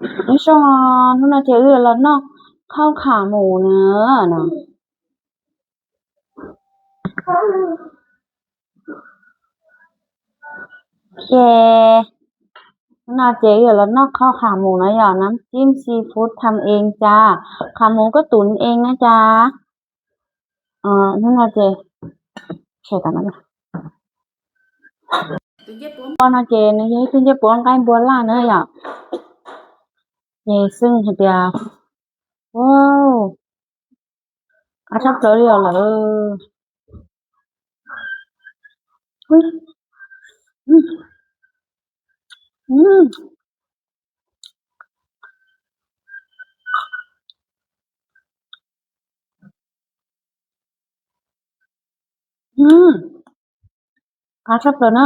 Nyob zoo, hnub no ces wb los noj khaub kham mus na no. Ces hnub no ces wb los noj khaub kham mus no yom, nab tib seafood tham ees cas, kham mus koj tus ees na cas. Hnub no ces, no ces nws yog ib tug ncej puab nqaij npua laj na yom. Ces xwb hais tias, wow, qab tshaj plaws li os lawm. Qab tshaj plaws na.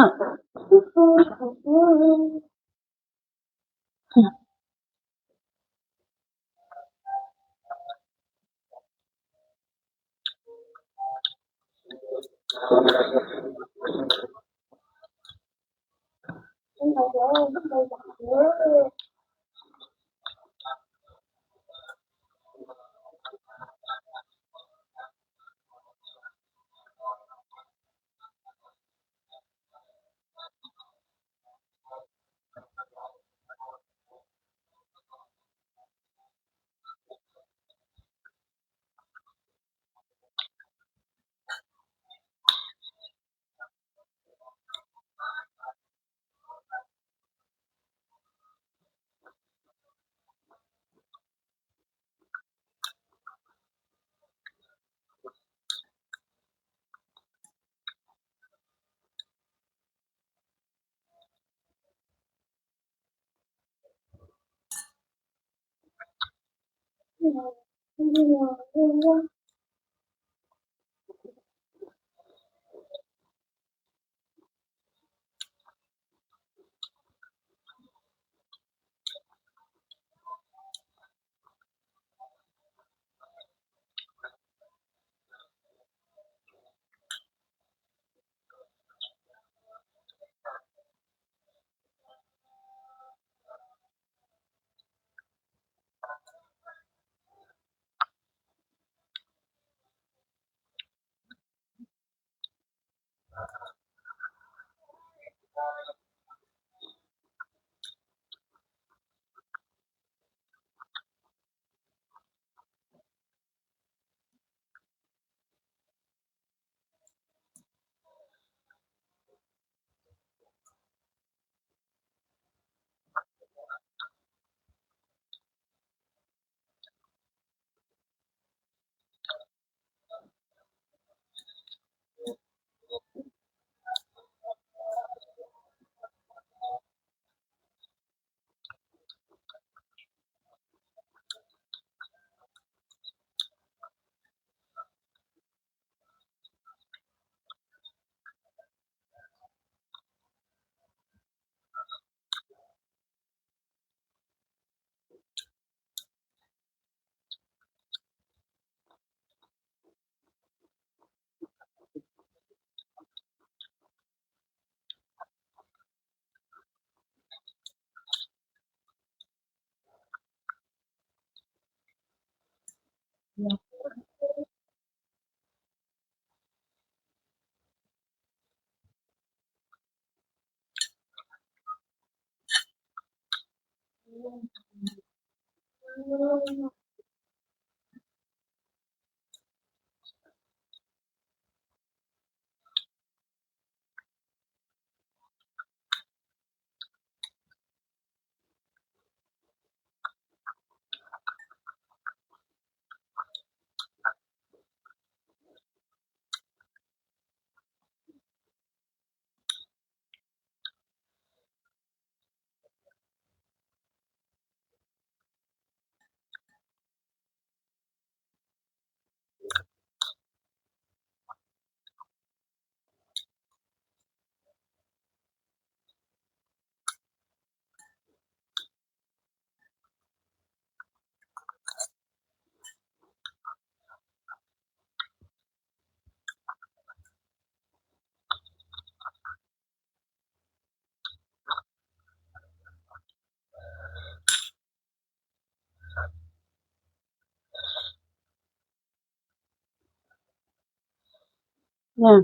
Nej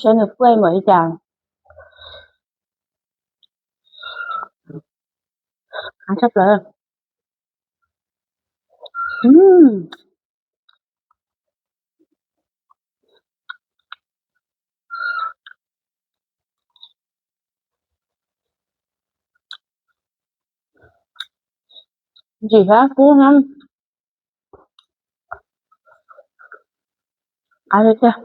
saib nws puaj npaum li cas. Qab tshaj plaws. Ntsim sab kub na. Qab tiag tiag.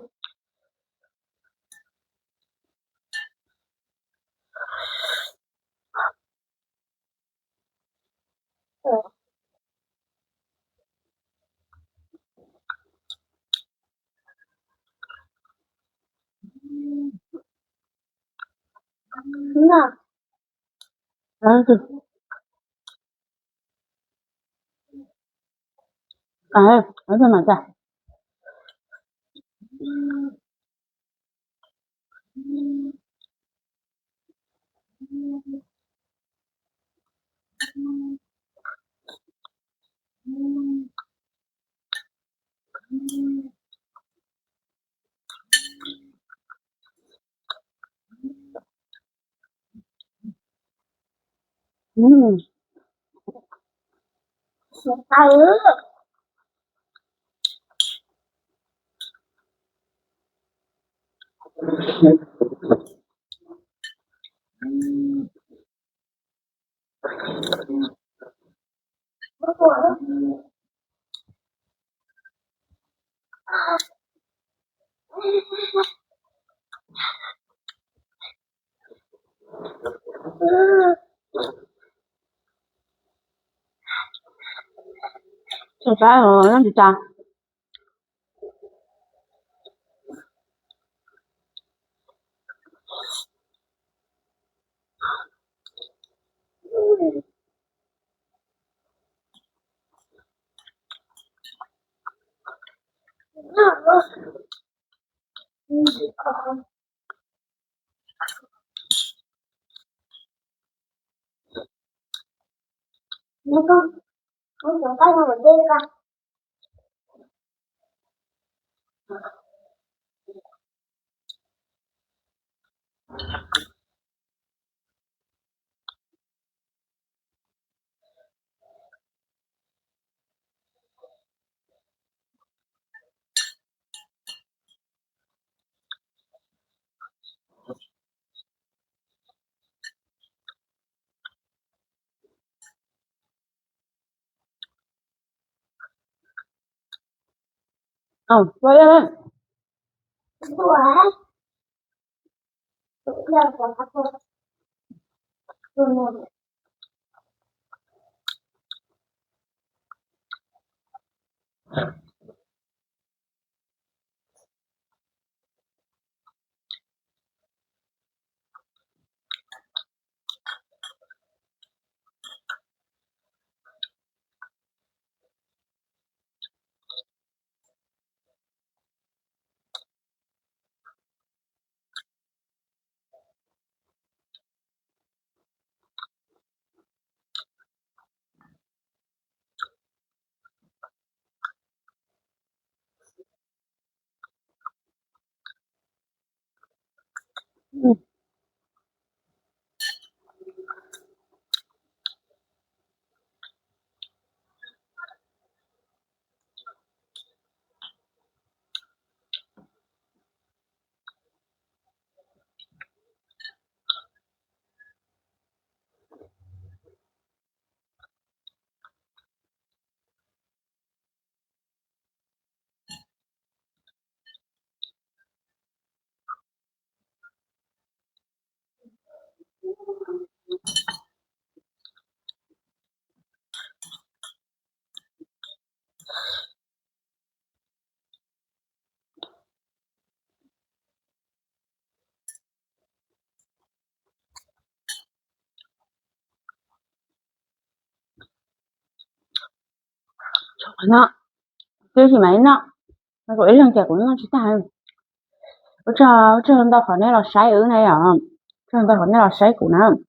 Tsis tas, noj tsis tas. No, twb tsis mam li noj, kuv ib leeg ces kuv noj tsis tag. Ua tsaug ntau qhov nej los saib wb na yom, ua tsaug ntau qhov nej los saib kuv na.